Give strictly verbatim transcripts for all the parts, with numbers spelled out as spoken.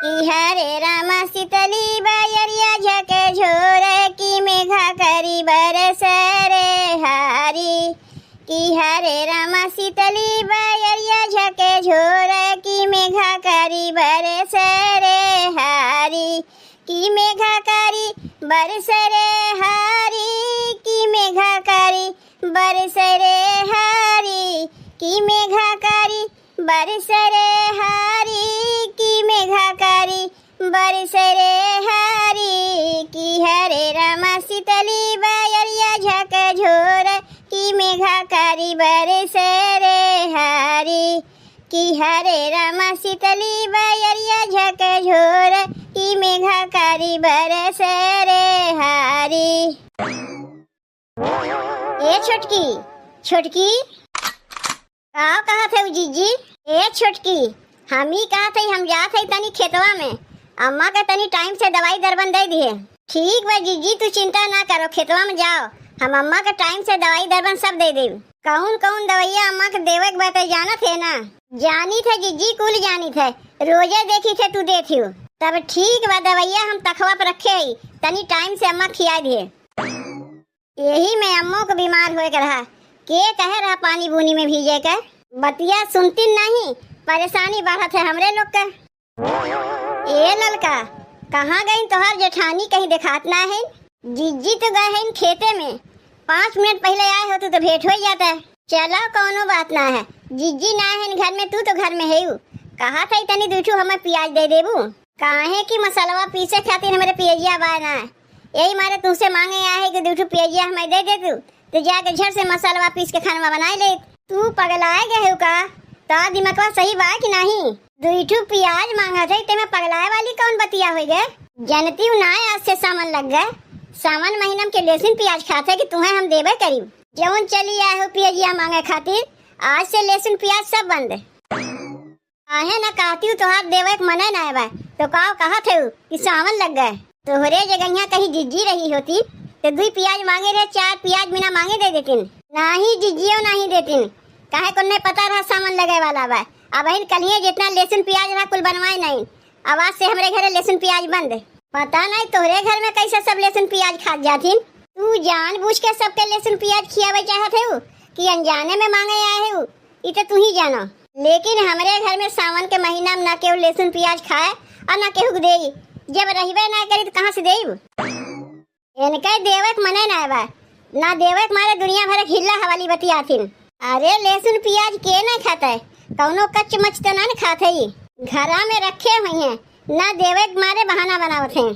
कि हरे रामा शीतली बयरिया झकझोर, कि मेघा करी बरस रे हारी। कि हरे रामा शीतली बयरिया झकझोर, कि मेघा करी बरस रे हारी। कि मेघा करी बरस रे हारी, कि मेघा करी बरस रे हारी, कि मेघा करी बरस रे हारी, कि मेघा करी बरस रे हारी। कि हरे रामा शीतली बयरिया झकझोर, कि मेघा करी बरस रे हारी। कि हरे रामा शीतली बयरिया झकझोर, कि मेघा करी बरस रे हारी। ए छोटकी, छोटकी, का कहत है उ जीजी? ए छोटकी, हम ही कहत है, हम जात है तनी खेतवा में, अम्मा के तनी टाइम से दवाई दरबन दे दिहे। ठीक बा जीजी, तू चिंता ना करो, खेतवा में जाओ, हम अम्मा के टाइम से दवाई दरबन सब दे देब। कौन कौन दवाइया अम्मा के देवे के बाटे जानत है ना? जानित है जीजी, कुल जानित है, रोजे देखित है तू देत हियो। तब ठीक बा, दवाइया हम तखवा पर रखे ही, तनी टाइम से अम्मा खिया दिहे। यही में अम्मो के बीमार होए के रहा, के कहे रहा पानी बूनी में भीजे के? बतिया सुनती नहीं, परेशानी बढ़त है हमरे लोग के। ए ललका, कहाँ गईन तोहार जेठानी, कहीं देखात ना है? जीजी तो गए हैं खेते में, पाँच मिनट पहिले आए होतू तो भेंट हो जाता। चलो कौनो बात ना है, जीजी ना है घर में, तू तो घर में है। कहा था तनी दुइ ठू हमें पियाज दे देबू, काहे कि मसलवा पीसे खातिर हमरे पियजिया बा ना, यही मारे तुमसे मांगे आए है कि दुइ ठू पियजिया हमें दे देतू। तो जाके झट से मसालवा पीस के खानवा बनाए ले। तू पगलाए गए हो का? तो दिमागवा सही बा कि नहीं? दुई ठू पियाज मांगत है, तेमे पगलाए वाली कौन बतिया हो गए? जनती हूँ ना, आज से सावन लग गए। सावन महीना में के लेसिन पियाज खात है कि तुम्हें हम देबे करी। जौन चली आए हो पियजिया मांगे खातिर, आज से लेसिन पियाज सब बंद। काहे ना कहती हूँ, तोहार देवे के मने ना बा, तो का कहत है कि सावन लग गए? तोहरे जगहिया कहीं जिज्जी रही होती, तो दुई पियाज मांगे रहे, चार पियाज बिना मांगे दे देतिन। नाही जिज्जियो नाही देतिन, काहे को नहीं पता रहा सावन लगे वाला बा। अब हिन कलिए जितना लेसुन पियाज रहा कुल बनवाए नहीं, अब आज से हमरे घरे लेसुन पियाज बंद। पता नहीं तोहरे घर में कैसे सब लेसुन पियाज खात जाथिन। तू जानबूझ के सबके लेसुन पियाज खियावे चाहत है कि अनजाने में मांगे आए है? ई तो तू ही जानो, लेकिन हमरे घर में सावन के महीना में ना केहू लहसुन पियाज खाए और ना केहू के देई। जब रहबे ना करी तो कहाँ से देब? इनके देवे के मने ना बा, ना देवे के मारे दुनिया भर के हिल्ला हवाली बतियाथिन। अरे लहसुन पियाज के ना खाते, कौनो कच्च मच्च तो ना न खाते ही, घरा में रखे हुई हैं, ना देवे के मारे बहाना बनावत हैं।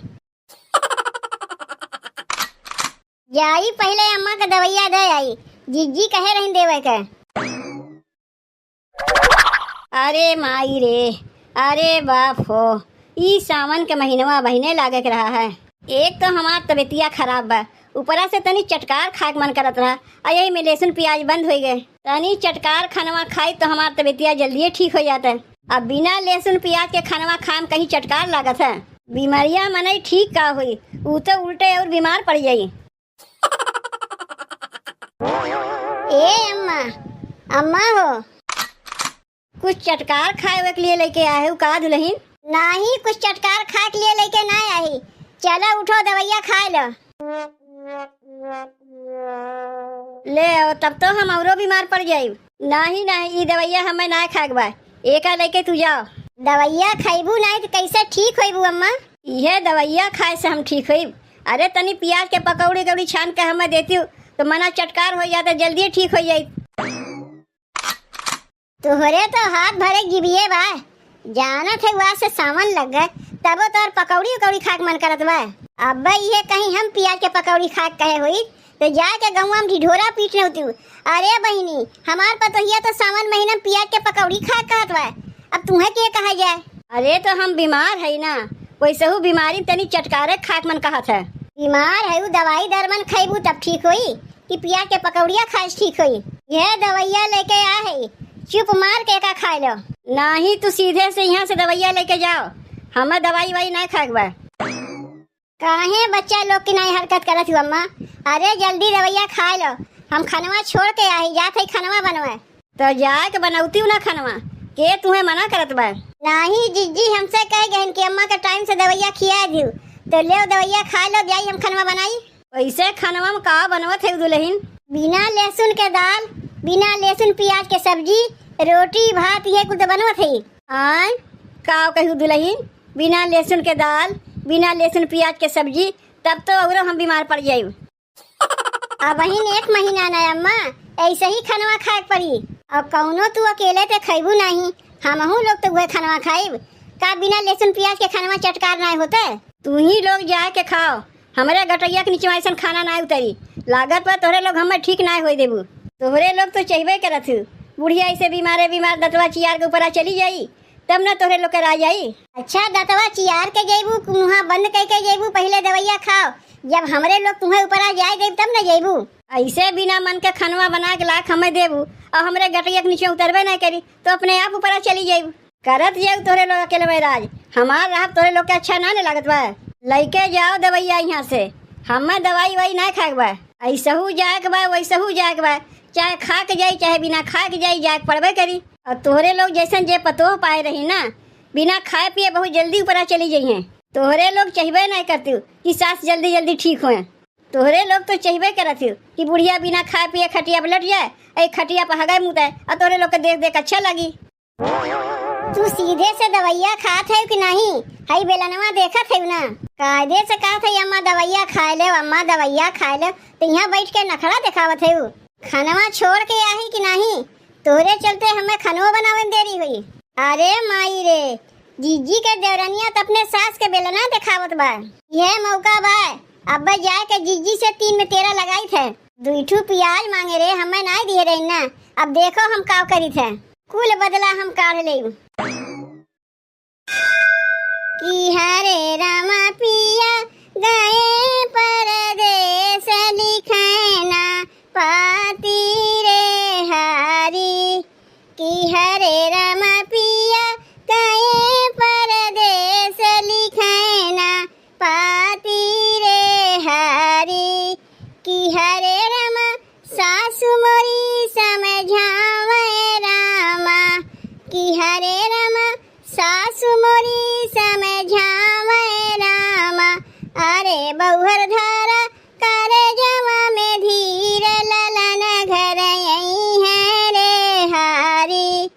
जाई पहिले अम्मा के दवैया दे आई, जिज्जी कहे रहिन देवे के। अरे माई रे, अरे बाप हो, ई सावन के महीनवा बहिने लागे के रहा है। एक तो हमार तबीयतिया खराब बा, ऊपरा से तनी चटकार खाए के मन करत रहा, आ यही में लहसुन पियाज बंद हो गए। तनी चटकार खानवा खाई तो हमार तबीयतिया जल्दिए ठीक हो जाता। अब बिना लहसुन पियाज के खानवा खाए में कहीं चटकार लागत है। बीमारिया मनई ठीक का होई, ऊ तो उल्टे और बीमार पड़ जाई। ए अम्मा, अम्मा हो, कुछ चटकार खाए के लिए लेके आए हो का दुल्हन? नाही, कुछ चटकार खाए के लिए लेके ना आई। चलो उठो, दवैया खाए लो। ले आओ, तब तो हम औरो बीमार पड़ जाई। नाही नाही, ई दवैया हमें ना खाए के बा, एका लेके तू जाओ। दवैया खैबू नाही तो कैसे ठीक होइबू अम्मा? इहे दवैया खाए से हम ठीक होइब। अरे तनी पियाज के पकौड़ी कौड़ी छान के हमें देती हूँ तो मना चटकार हो जाता, जल्दी ठीक हो जाई। तोहरे तो हाथ भरे जिबिए बा, जानत है हुआ से सावन लग गए, तबो तोर पकौड़ी उकौड़ी खाक मन करत बा। अब इहे कहीं हम पियाज के पकौड़ी खाक कहे हुई तो जाके गौवा में ढिढोरा पीट न होती। अरे बहिनी, हमार पतोहिया तो सावन महीना में पियाज के पकौड़ी खाक कहत बा, अब तुम्हें के कहा जाए? अरे तो हम बीमार है ना, वैसहू बीमारी में तनी चटकारे खाक मन कहत है। बीमार है, उ दवाई दरमन खैबू तब ठीक होई कि पियाज के पकौड़िया खाए से ठीक होई? यह दवैया लेके आ है, चुप मार के का खाए लो। नाही, तू सीधे से यहाँ से दवैया लेके जाओ, हमें दवाई वाई नहीं खाए के बा। काहे बच्चा लोग की नहीं हरकत करत हूँ अम्मा? अरे जल्दी दवैया खाए लो, हम खनवा छोड़ के आई, जात है खनवा बनवे। तो जाए के बनौती हूँ ना खनवा, के तुहे मना करत बा? नाही जिज्जी, हमसे कह गइन कि अम्मा के टाइम से दवइया खिया दियो, तो लेव दवइया खाइ लो, जाई हम खनवा बनाई। वैसे खनवा में का बनवत है दुलहिन? बिना लहसुन के दाल, बिना लहसुन पियाज के सब्जी, रोटी भात, इहे कुल तो बनवत है। आय, का कहू दुलहिन, बिना लहसुन के दाल, बिना लहसुन पियाज के सब्जी, तब तो औरो हम बीमार पड़ जाइब। अबहिन एक महीना न अम्मा, ऐसे ही खनवा खाए के पड़ी। अब कौनो तू अकेले ते खइबू नाही, हमहू लोग तो उहे खनवा खाइब। का बिना लहसुन पियाज के खनवा चटकार नाही होते? तू ही लोग जाए के खाओ, हमरे गटैया के नीचे ऐसन खाना नाही उतरी। लागत बा तोहरे लोग हमें ठीक नाही होए देबू। तोहरे लोग तो चहबे करत हू, बुढ़िया ऐसे बीमारे बीमार दतवा चियार के ऊपरा चली जाई, तब न तोहरे लोग के राज आई। अच्छा, दतवा चियार के जइबू, मुँहा बंद कइके जइबू, पहिले दवइया खाओ, जब हमरे लोग तुहे ऊपरा जाए देब तब न जइबू। ऐसे बिना मन के खनवा बना के लाख हमें देबू और हमरे गटैया के नीचे उतरबे नहीं करी तो अपने आप ऊपरा चली जइबू। करत जाऊ तोहरे लोग अकेले में राज, हमार रहब तोहरे लोग के अच्छा ना न लागत बा। लइके जाओ दवइया यहाँ से, हमें दवाई ववाई ना खाए के बा। ऐसहू जाए के बा, वैसहू जाए के बा, चाहे खा के जाई, चाहे बिना खा के जाई, जाए के पड़बे करी। और तोहरे लोग जैसन जे पतोह पाए रही ना, बिना खाए पिए बहुत जल्दी ऊपरा चली जइहें। तोहरे लोग चहबे नहीं करती कि सास जल्दी जल्दी ठीक होए। तोहरे लोग तो चहबे करत हो कि बुढ़िया बिना खाए पिए खटिया पर लट जाए, ए खटिया पर हगाए मुताए, और तोहरे लोग के देख देख अच्छा लगी। तू सीधे से दवइया खात है कि नहीं? हई बेलनवा देखत है ना? कायदे से कहत है, "अम्मा दवइया खाए ले, अम्मा दवइया खाए ले," तो यहाँ बैठ के नखड़ा देखावत है। खनवा छोड़ के आही कि नाही? तोहरे चलते हमें खनवा बनावे में देरी हुई। अरे माई रे, जीजी के देवरनिया त अपने सास के बेलना देखावत बा। यह मौका बा, अब जाए के जीजी से तीन में तेरह लगाई थे। दुई ठू पियाज मांगे रे, हमें नाई दिए रही ना। अब देखो हम का करी थे, कुल बदला हम काढ़ लेब। कि हरे रामा पिया गए परदेस लिखे ना पाती रे हरी। कि हरे रामा पिया गए परदेस लिखे ना पाती रे हरी। कि हरे रामा सासु मोरी समझावे रामा। कि हरे रामा सासु मोरी समझावे रामा। अरे बउहर धरा करजवा में धीर, ललन घर अइहें रे हरी।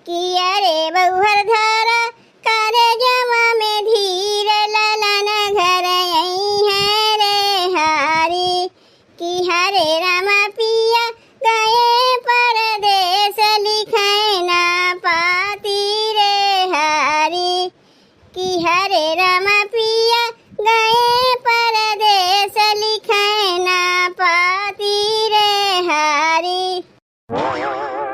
कि अरे बउहर धरा करजवा में धीर, ललन घर अइहें रे हरी। कि हरे रामा पिया गए परदेस लिखे ना पाती रे हरी। कि हरे रामा पिया गए परदेस लिखे ना पाती रे हरी।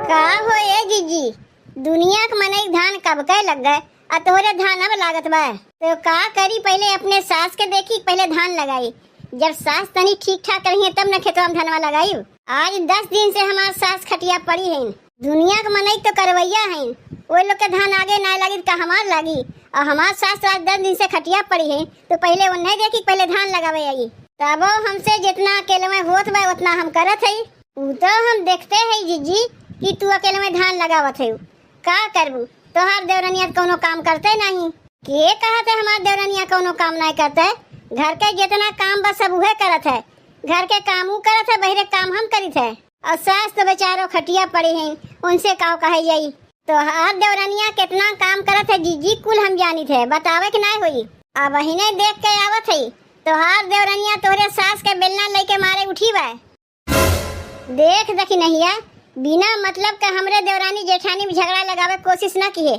का हो ए जीजी, दुनिया के मनई धान कब के लग गए, आ तोहरे धान अब लागत बा। तो का करी, पहिले अपने सास के देखी, पहिले धान लगाई। जब सास तनी ठीक ठाक रही तब न खेतवा में धनवा लगाई। आज दस दिन से हमार सास खटिया पड़ी हैं। दुनिया के मनई तो करवैया हैं, वो लोग के धान आगे ना लागी त का हमार लागी? और हमार सास तो आज दस दिन से खटिया पड़ी हैं, तो पहिले उन्हें देखी, पहिले धान लगावे आई। तबो हमसे जितना अकेले में होत बा उतना हम करत हई। उ तो हम देखते हई जीजी कि तू अकेले में धान लगावत हऊ। का करबू, तोहार देवरनिया त कौनो काम करते नहीं। के कहत है हमार देवरनिया कौनो काम नहीं करते? घर के जितना काम बा सब उहे करत है। घर के काम उ करत है, बहिरे काम हम करित है। और सास तो बेचारो खटिया पड़ी हैं, उनसे काव कहे जाई। तोहार देवरनिया कितना काम करत है जीजी, कुल हम जानित है, बतावे के नहीं होई। अब अहिने देख के आवत है, तोहार देवरनिया तोहरे सास के बेलना लेके मारे उठी बा। देख दखिनहिया, बिना मतलब का हमरे देवरानी जेठानी में झगड़ा लगावे के कोशिश ना किहे।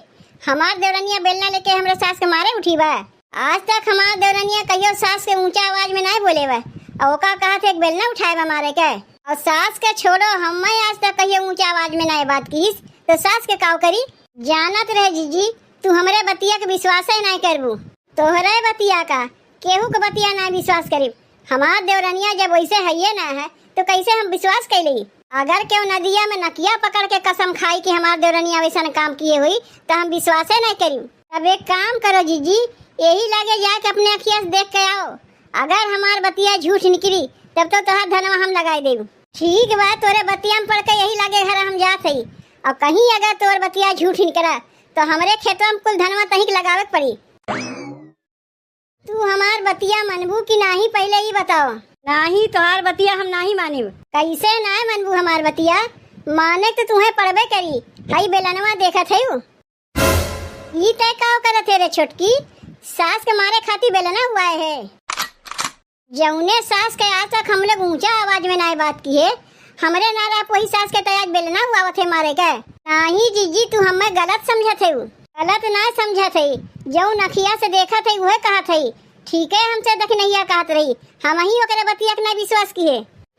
हमार देवरनिया बेलना लेके हमरे सास के मारे उठी बा। आज तक हमार देवरनिया कहियो सास के ऊंचा आवाज में नाय बोले बा। और ओका कहत एक बेलना उठाए बा मारे के। और सास के छोड़ो, हम्मे आज तक कहियो ऊंचा आवाज में नाय बात किहिस, तो सास के काव करी? जानत रहे जीजी, तू हमरे बतिया के विश्वास ही नाय करबू। तोहरे बतिया का, केहू के बतिया ना विश्वास करीब। हमार देवरनिया जब वैसे हइये ना है, तो कैसे हम विश्वास कैली? अगर केहू नदिया में नकिया पकड़ के कसम खाई कि हमार देवरनिया वैसन काम किए हुई, तो हम विश्वासे नहीं करीब। तब एक काम करो जीजी, यही लागे जाके अपने अखिया से देख के आओ। अगर हमार बतिया झूठ निकली, तब तो तोहार धनवा हम लगाई देब। ठीक बा, तोरे बतिया में पड़ के यही लागे घर हम जात हई। और कहीं अगर तोर बतिया झूठ निकला, तो हमरे खेतवा में कुल धनवा तहिक लगावे के पड़ी। तू हमार बतिया मनबू कि नाही, पहिले ई बताओ। नाही, तोहार बतिया हम नाही मानिब। कैसे नाय मनबू हमार बतिया? माने तो तुहे पड़बे करी। हई बेलनवा देखत है, ई तय का करत है रे छोटकी? सास के मारे खातिर बेलना हुआ है? जौने सास के आज तक हम लोग ऊंचा आवाज में नाय बात किहे, हमरे ना रह, वही सास के तय आज बेलना हुआ आवत है मारे के। नाही जीजी, तू हमें गलत समझत है। गलत ना समझत है, जौन अखिया से देखत है उहे कहत है। ठीक है, हमसे दखिनैया कहत रही, हम ही ओकरे बतिया के ना विश्वास किहे।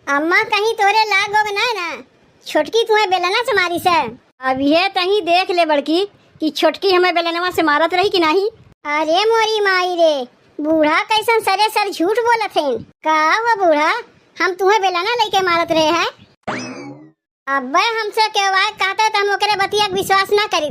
अम्मा, कहीं तोरे लाग गोग ना ना, छोटकी तुहे बेलना से मारी से। अब ये तहीं देख ले बड़की कि छोटकी हमें बेलनवा से मारत रही कि नाही। अरे मोरी माई रे, बूढ़ा कैसन सरे सर झूठ बोलत हैं। का हो बूढ़ा, हम तुहे बेलना लेके मारत रहे हैं? अब्बे हमसे केहू आए कहते तो हम ओकरे बतिया के विश्वास ना करी,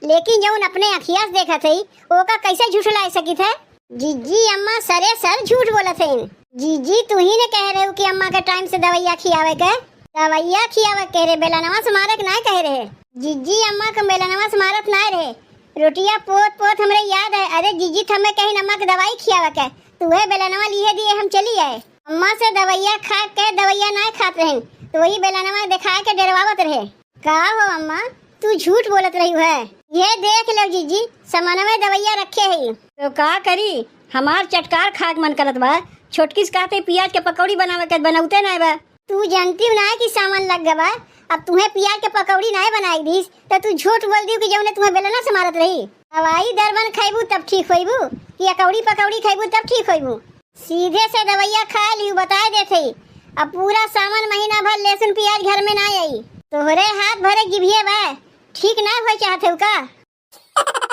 लेकिन जौन अपने अखिया से देखत है, ओका कैसे झूठलाए सकित है? जीजी अम्मा सरे सर झूठ बोलत हैं। जीजी, तू ही ने कह रहे हो कि अम्मा के टाइम से दवाइया खियावे के। दवाइया खियावे के रहे, बेलनवा से मारे के ना कह रहे। जीजी अम्मा के बेलनवा से मारत ना रहे, रोटिया पोत पोत हमरे याद है। अरे जीजी, थमे कहीं अम्मा के दवाई खियावे के, तू है बेलनवा लिए दिए, हम चली आए। अम्मा से दवाइया खा के दवाइया ना खात रहन, तो वही बेलनवा दिखाए के डरवावत रहे। का हो अम्मा, तू झूठ बोलत रही है। ये देख लो जीजी, समनवे दवाइया रखे है। तो का करी, हमार चटकार खाए के मन करत बा। छोटकी से कहते पियाज के पकौड़ी बनावे के, बनौते ना बा। तू जानती ना कि सावन लग गवा, अब तुहे पियाज के पकौड़ी ना बनाई दीस, तो तू झूठ बोल दियो कि जौने तुहे बेलना से मारत रही। दवाई दरबन खैबू तब ठीक होइबू, कि अकौड़ी पकौड़ी खैबू तब ठीक होइबू? सीधे से दवाइया खा लियू, बताए देत हई। अब पूरा सावन महीना भर लहसुन पियाज घर में ना आई। तोहरे हाथ भरे जिभिए बा, ठीक ना होए चाहत हऊ का?